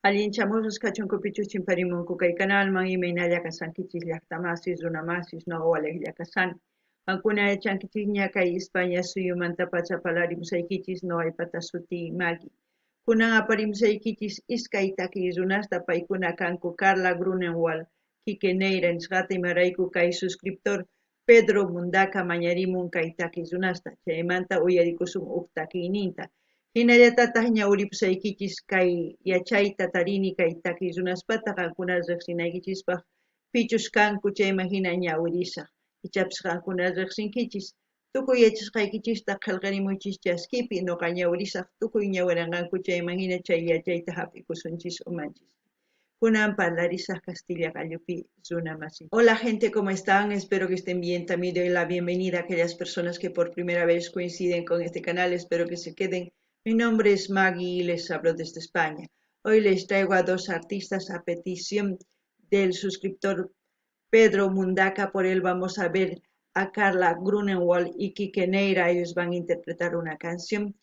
Allinchamusqas kachunkupichus chimparimunku kay kanalman, imaynalla kashankichis llaqtamasis, runamasis, noqa walejlla kashani. Qankuna yachankichisña kay España suyumantapacha parlarimusaykichis, noqaypata sutiy Maggie. Kunan aparimusaykichis iskay takiy runasta, paykuna kanku Carla Grunewald, Quique Neira nisqata, imarayku kay suscriptor Pedro Mundaca mañarimun kay takiy runasta, chaymanta uyarikusun uj takiyninta. Hinallatataj ñawiripusaykichis kay yachayta tarini kay takiy runaspata qankuna riqsinaykichispaj pichus kanku chayman hina ñawirisaj. Ichapis qankuna riqsinkichis. Tukuy yachasqaykichista qhelqarimuychis chaskipi, noqa ñawirisaj tukuy ñawiranqanku chayman hina chay yachayta hap'ikusunchis umanchispi. Kunan parlarisaj Castilla qallupi runa masi. Hola gente, ¿cómo están? Espero que estén bien. También doy la bienvenida a aquellas personas que por primera vez coinciden con este canal. Espero que se queden. Mi nombre es Maggie y les hablo desde España. Hoy les traigo a dos artistas a petición del suscriptor Pedro Mundaca. Por él vamos a ver a Carla Grunewald y Quique Neira. Ellos van a interpretar una canción.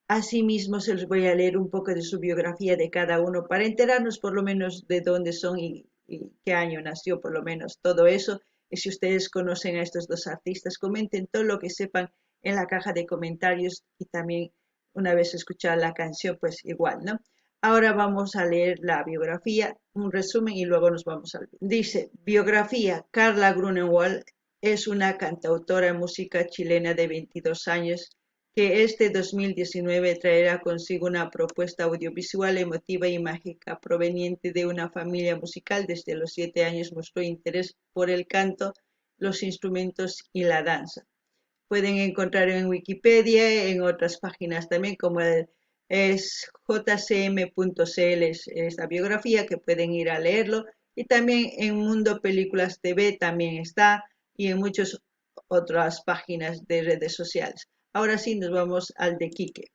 Asimismo, se los voy a leer un poco de su biografía de cada uno para enterarnos por lo menos de dónde son y qué año nació, por lo menos todo eso. Y si ustedes conocen a estos dos artistas, comenten todo lo que sepan en la caja de comentarios y también una vez escuchada la canción, pues igual, ¿no? Ahora vamos a leer la biografía, un resumen y luego nos vamos al video. Dice, biografía, Carla Grunewald es una cantautora de música chilena de 22 años que este 2019 traerá consigo una propuesta audiovisual emotiva y mágica proveniente de una familia musical. Desde los 7 años mostró interés por el canto, los instrumentos y la danza. Pueden encontrar en Wikipedia, en otras páginas también, como el, es jcm.cl, es esta biografía que pueden ir a leerlo, y también en Mundo Películas TV también está, y en muchas otras páginas de redes sociales. Ahora sí, nos vamos al de Quique.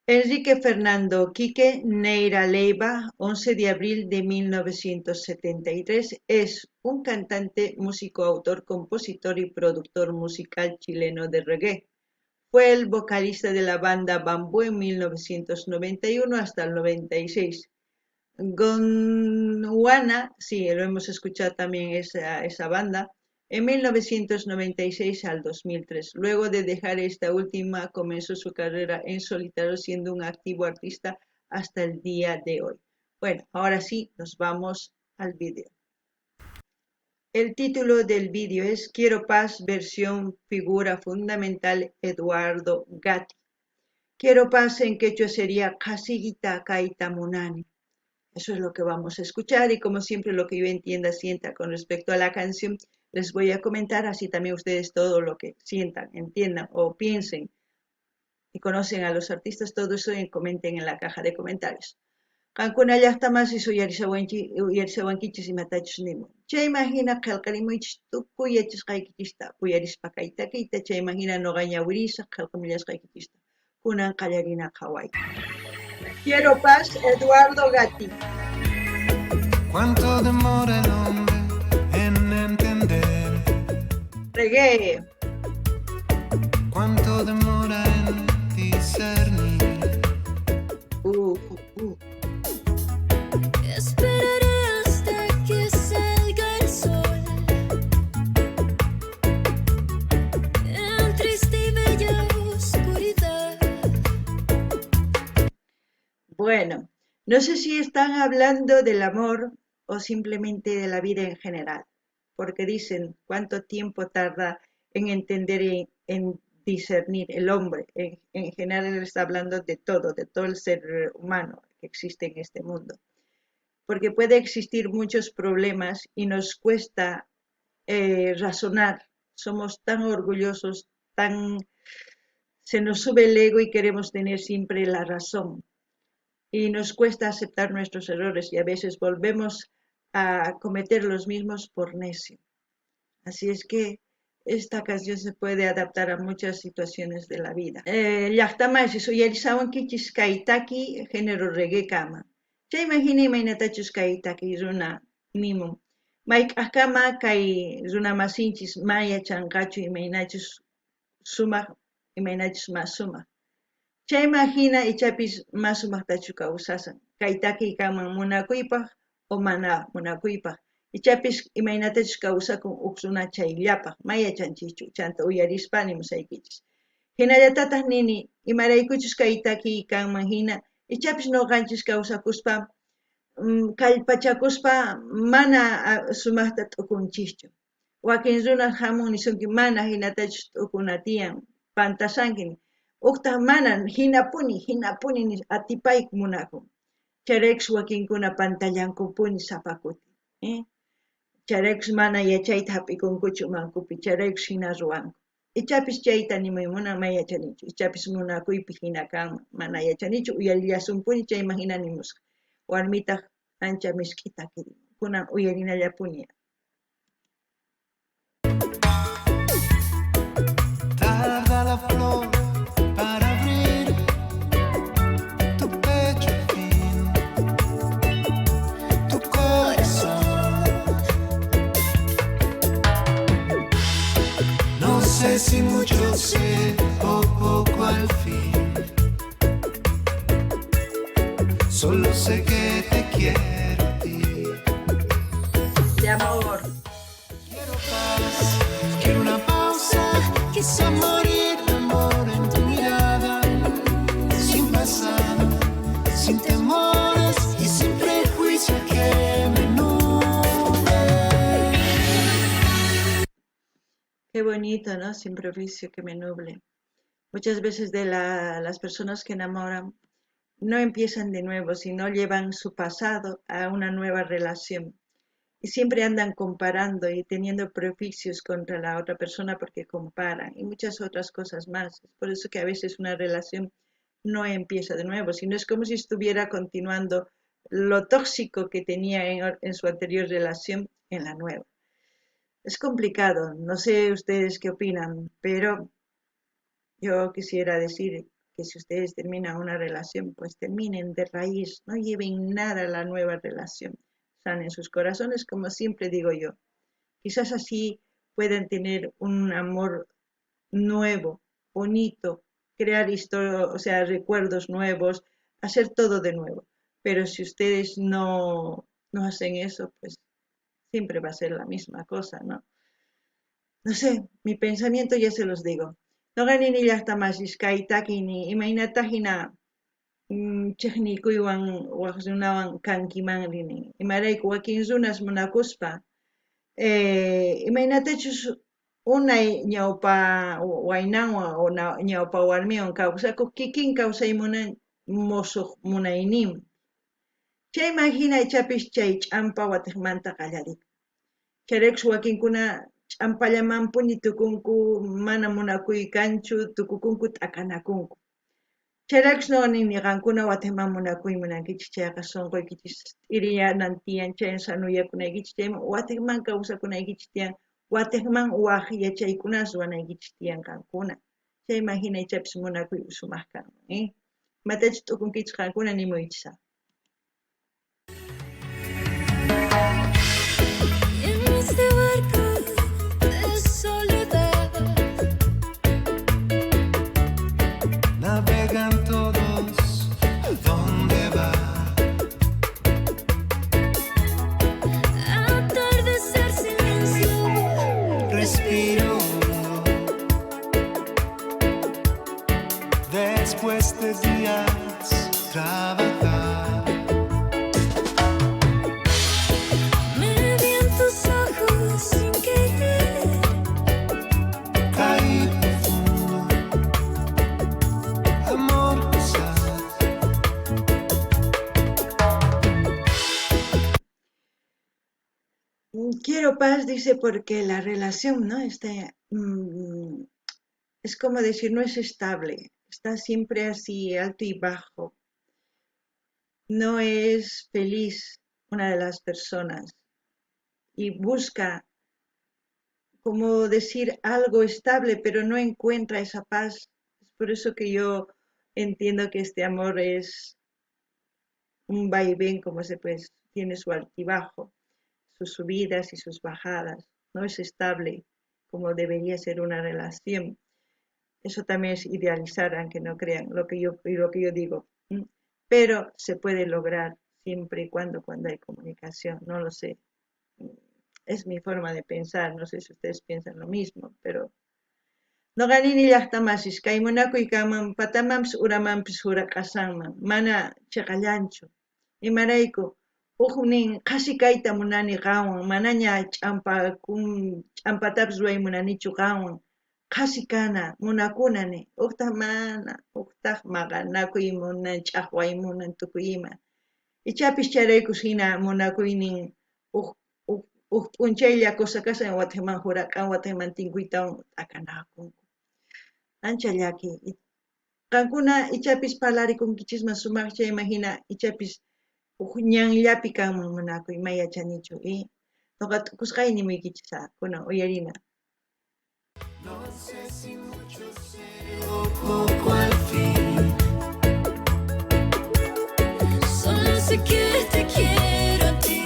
Enrique Fernando Quique Neira Leiva, 11 de abril de 1973, es un cantante, músico, autor, compositor y productor musical chileno de reggae. Fue el vocalista de la banda Bambú en 1991 hasta el 96. Gondwana, sí, lo hemos escuchado también esa banda, en 1996 al 2003. Luego de dejar esta última, comenzó su carrera en solitario siendo un activo artista hasta el día de hoy. Bueno, ahora sí, nos vamos al video. El título del vídeo es Quiero Paz, versión figura fundamental Eduardo Gatti. Quiero paz en quechua sería Qhasillata kayta munani. Eso es lo que vamos a escuchar y como siempre lo que yo entienda, sienta con respecto a la canción, les voy a comentar, así también ustedes todo lo que sientan, entiendan o piensen y conocen a los artistas, todo eso comenten en la caja de comentarios. Qankuna llaqtamasis uyarisawankichis imatachus nimun. Chayman hina qhelqarimuychis tukuy yachasqaykichista, uyarispa kay takiyta, chayman hina noqa ñawirisaq qhelqamullasqaykichista. Kunan qallarina qhaway. Quiero paz, Eduardo Gatti. ¿Cuánto demora el hombre en entender? Reggae. ¿Cuánto demora en discernir? Esperaré hasta que salga el sol. En triste y bella oscuridad. Bueno, no sé si están hablando del amor o simplemente de la vida en general, porque dicen cuánto tiempo tarda en entender y en discernir el hombre. En general él está hablando de todo, de todo el ser humano que existe en este mundo. Porque puede existir muchos problemas y nos cuesta razonar. Somos tan orgullosos, se nos sube el ego y queremos tener siempre la razón. Y nos cuesta aceptar nuestros errores y a veces volvemos a cometer los mismos por necio. Así es que esta canción se puede adaptar a muchas situaciones de la vida. Llaqtamasis uyarisawankichis kay taki género reggae kama. Chayman hina imaynatachus kay taki runa nimun. Mayk'ajkama kay runa masinchis ma yachanqachu imaynachus sumaq, imaynachus mas sumaq. Chayman jina ichapis ma sumajtachu kawsasan. Kay takiy kanman munakuypaj o mana munakuypaj. Ichapis imaynatachus kawsakun uj runa chayllapaj, ma yachanchischu, chanta uyarispa nimusaykichis. Jinallatataj nini, imaraykuchus kay takiy kanman jina, ichapis noqanchis kawsakuspa, kallpachakuspa mana sumajta t'ukunchischu. Wakin runas jamun nisunki mana jinatachus t'ukuna tiyan, pantasanki. Ujtaj mana jinapuni, jinapuni nispa atipayku munakun. Chayraykus wakinkuna pantallankupuni sapa kuti. Chayraykus mana yachayta jap'ikunkuchu umankupi, chayraykus jina ruwanku. Ichapis chayta nimuy munan, ma yachanichu. Ichapis munakuypi jina kanman, mana yachanichu, uyarillasunpuni chayman jina nimusqa. Warmitaj ancha misk'ita kirimun. Kunan uyarinallapuni. Tarda la flor para abrir tu pecho al fin, tu corazón. No sé si mucho sé o poco al fin. Solo sé que te quiero a ti. De amor. Quiero paz, quiero una pausa, quizá morir de amor en tu mirada, sin pasado, sin temores y sin prejuicio que me nuble. Qué bonito, ¿no? Sin prejuicio que me nuble. Muchas veces de las personas que enamoran no empiezan de nuevo, sino llevan su pasado a una nueva relación. Y siempre andan comparando y teniendo prejuicios contra la otra persona porque comparan y muchas otras cosas más. Es por eso que a veces una relación no empieza de nuevo, sino es como si estuviera continuando lo tóxico que tenía en su anterior relación en la nueva. Es complicado, no sé ustedes qué opinan, pero yo quisiera decir que si ustedes terminan una relación, pues terminen de raíz, no lleven nada a la nueva relación. Sanen sus corazones, como siempre digo yo. Quizás así puedan tener un amor nuevo, bonito, crear recuerdos nuevos, hacer todo de nuevo. Pero si ustedes no hacen eso, pues siempre va a ser la misma cosa, ¿no? No sé, mi pensamiento ya se los digo. Noqa nini llajta masis kay takini, imaynata hina, chejnikuywan waj runawan kankiman rini. Imarayku wakin runas munakuspa, imaynatachus unay ñawpa waynanwan o ñawpa warmiwan kawsakuq kikin kawsay munan mosuq munaynin. Chayman hina ichapis chay ch'ampa watejmanta qallarikun. Chayraykus wakinkuna ch'ampallamanpuni tukunku, mana munakuy kanchu, tukukunku t'akanakunku. Chayraykus noqa nini qankuna watejman munakuy munankichis chayqa sonqoykichis t'iriyanan tiyan, chay sanuyakunaykichis chayman watejman kawsakunaykichis tiyan, watejman waj yachaykunas ruwanaykichis tiyan qankuna. Chayman hina ichapis munakuy sumaq kanman? Imatachus t'ukunkichis qankuna nimuychis. En este barco de soledad navegan todos a donde va. Atardecer silencio, respiro. Después de días trabajar. Me vi en tus ojos sin querer. Caí profundo, amor quizás. Quiero paz, dice, porque la relación, ¿no? Es como decir, no es estable, está siempre así, alto y bajo. No es feliz una de las personas y busca, como decir, algo estable, pero no encuentra esa paz. Es por eso que yo entiendo que este amor es un vaivén, como se puede, tiene su altibajo, sus subidas y sus bajadas. No es estable como debería ser una relación. Eso también es idealizar, aunque no crean lo que yo digo. Pero se puede lograr siempre y cuando hay comunicación, no lo sé. Es mi forma de pensar, no sé si ustedes piensan lo mismo, pero Noqa nini llaqtamasis, kay munakuy kanman patamanpis uramanpis hurak'asanman, mana chiqallanchu. Imarayku, uj nin qhasi kayta munani qanwan, manaña ch'ampatapis ruway munanichu qanwan, qhasi kana, munakuna ni, ujtaj mana, ujtaj maqanakuy munan, ch'ajway munan, tukuy ima. Ichapis chayraykus hina munakuynin uj p'unchaylla cosa kasan watejman hurak'an, watejman tinkuytawan t'akanakunku. Ancha llaki. Qankuna ichapis parlarikunkichisman sumaj chayman hina ichapis uj ñanllapi kanman munakuy, may yachanichu. Noqa t'ukusqay nimuykichis, kunan uyarina. No sé si mucho sé o poco al fin. Solo sé que te quiero a ti.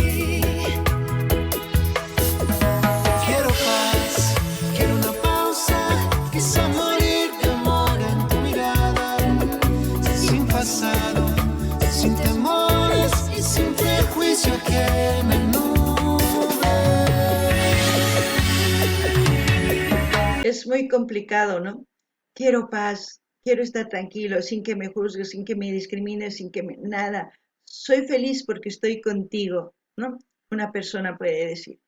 Quiero paz, quiero una pausa, quizá morir de amor en tu mirada. Sin pasado, sin temores y sin prejuicio que me nuble. Es muy complicado, ¿no? Quiero paz, quiero estar tranquilo, sin que me juzgues, sin que me discrimines, sin que me... nada. Soy feliz porque estoy contigo, ¿no? Una persona puede decir.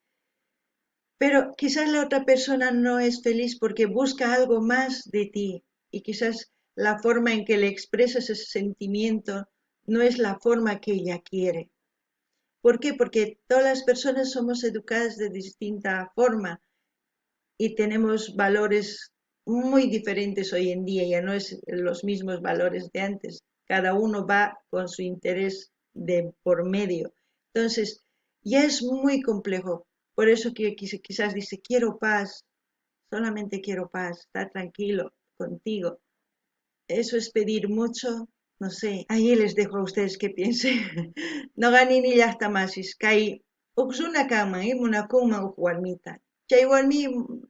Pero quizás la otra persona no es feliz porque busca algo más de ti y quizás la forma en que le expresas ese sentimiento no es la forma que ella quiere. ¿Por qué? Porque todas las personas somos educadas de distinta forma y tenemos valores muy diferentes hoy en día, ya no es los mismos valores de antes. Cada uno va con su interés de por medio. Entonces, ya es muy complejo. Por eso que quizás dice, quiero paz, solamente quiero paz, estar tranquilo contigo. Eso es pedir mucho, no sé. Ahí les dejo a ustedes que piensen. Noqa nini llaqtamasis, kay uj runa kanman, munakunman uj warmita. Chay warmi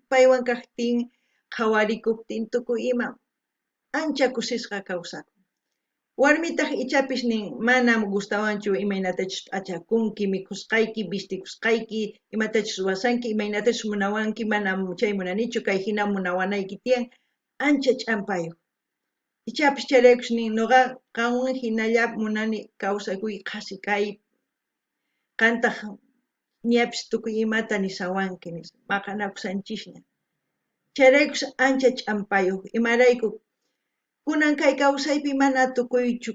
paywan kajtin, qhawarikuptin tukuy ima, ancha kusisqa kawsakun. Warmitaq ichapis nin, manam gustawanchu imaynatachus p'achakunki, mikhusqayki, vistikusqayki, imatachus ruwasanki, imaynatachus munawanki, manam chay munanichu, kay hina munawanayki tiyan, ancha ch'ampayuq. Ichapis chayraykus nin, noqa qanwan hinalla munani kawsakuy qhasi kay, qantaq ñapis tukuy imata nisawanki, nispa, maqanakusanchisña. Chayraykus ancha ch'ampayuq, imarayku kunan kay kawsaypi mana tukuychu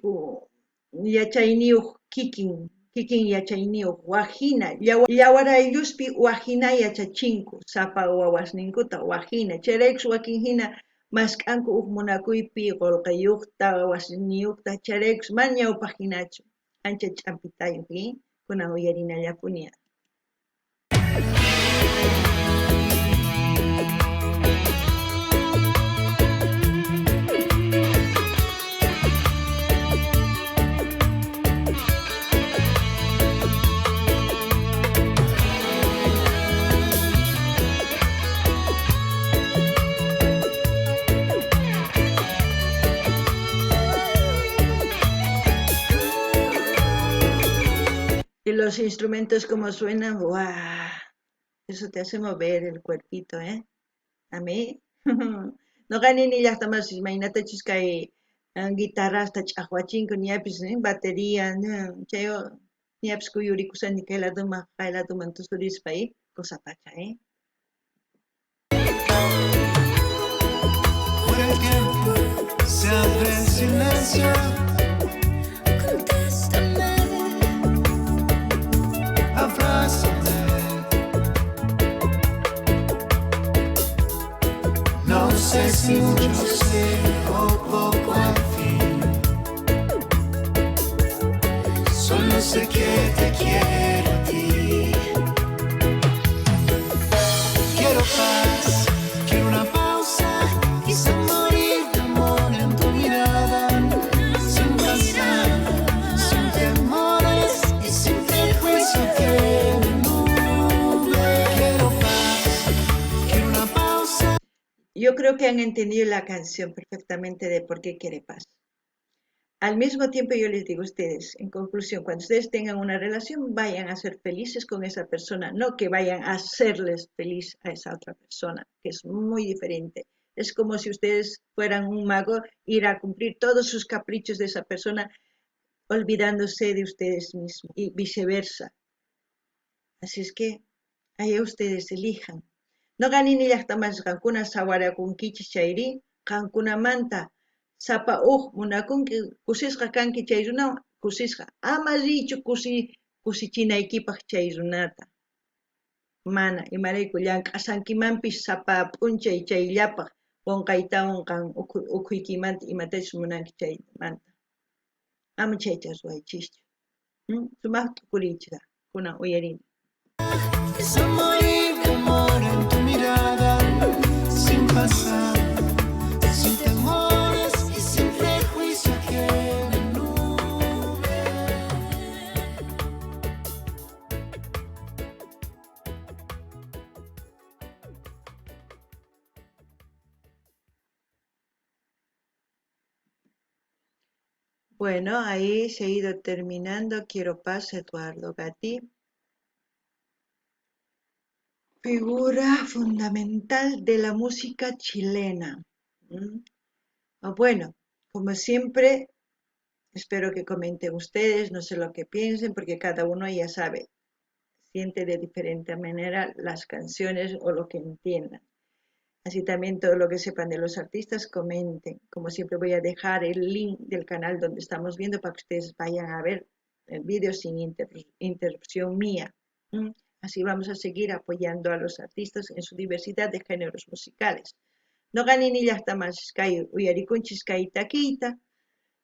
yachayniyuq kikin yachayniyuq wajina, llawaraylluspi wajina yachachinku, sapa wawasninkuta wajina, chayraykus wakin hina mask'anku uj munakuypi qullqiyuqta, wasiniyuqta, chayraykus mana ñawpaq hinachu, ancha ch'ampitayuq, kunan uyarinallapuni. Y los instrumentos como suenan, ¡guau! Eso te hace mover el cuerpito. A mí. Noqa nini llaqtamasis imaynatachus kay guitarrasta ch'ajwachinku, ñapis, batería, chay ñapis kuyurikusani kay ladoman, kay ladoman tusurispa, Cosa pacha. Por el tiempo se abre el silencio. Contéstame. Abrázame. No sé si mucho sé o poco al fin. Solo sé que te quiero a ti. Quiero paz, quiero una pausa, quizá morir de amor en tu mirada. Sin pasado, sin temores y sin prejuicio que me nuble. Quiero paz, quiero una pausa. Yo creo que han entendido la canción perfectamente de por qué quiere paz. Al mismo tiempo yo les digo a ustedes, en conclusión, cuando ustedes tengan una relación, vayan a ser felices con esa persona, no que vayan a hacerles feliz a esa otra persona, que es muy diferente. Es como si ustedes fueran un mago, ir a cumplir todos sus caprichos de esa persona, olvidándose de ustedes mismos y viceversa. Así es que ahí ustedes elijan. Noqa nini llaqtamas qankuna sawarakunkichis chayri, qankunamanta sapa uj munakunki kusisqa kanki chay runawan, kusisqa. Ama riychu kusichinaykipaj chay runata. Mana, imarayku llank'asankimanpis sapa p'unchay chayllapaj qonqaytawan qan ukhuykimanta imatachus munanki chaymanta. Ama chayta ruwaychischu. Sumaj t'ukuriychis kunan uyarina. Quizá morir de amor en tu mirada, sin pasar, sin temores y sin prejuicio que me nube. Bueno, ahí se ha ido terminando. Quiero paz, Eduardo Gatti. Figura fundamental de la música chilena. Bueno, como siempre, espero que comenten ustedes, no sé lo que piensen, porque cada uno ya sabe, siente de diferente manera las canciones o lo que entiendan. Así también todo lo que sepan de los artistas, comenten. Como siempre voy a dejar el link del canal donde estamos viendo para que ustedes vayan a ver el vídeo sin interrupción mía. Así vamos a seguir apoyando a los artistas en su diversidad de géneros musicales. Noqa nini llaqtamas kay uyarikunchis kay takiyta.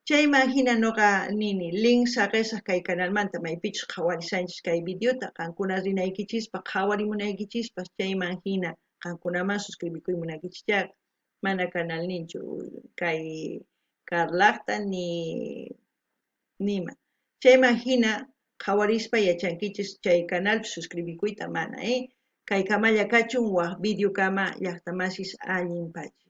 Chayman hina noqa nini link saqesaq kay canalmanta maypichus qhawarisanchis kay videota qankuna rinaykichispaq qhawarimunaykichispas chayman hina qankunaman suscribikuy munaykichis chayqa mana canal ninchu kay Carlaqta ni nima. Chayman hina qhawarispa yachankichis chay canal suscribikuyta mana, Kay kamalla kachun waj video kama llaqtamasis allin pachi.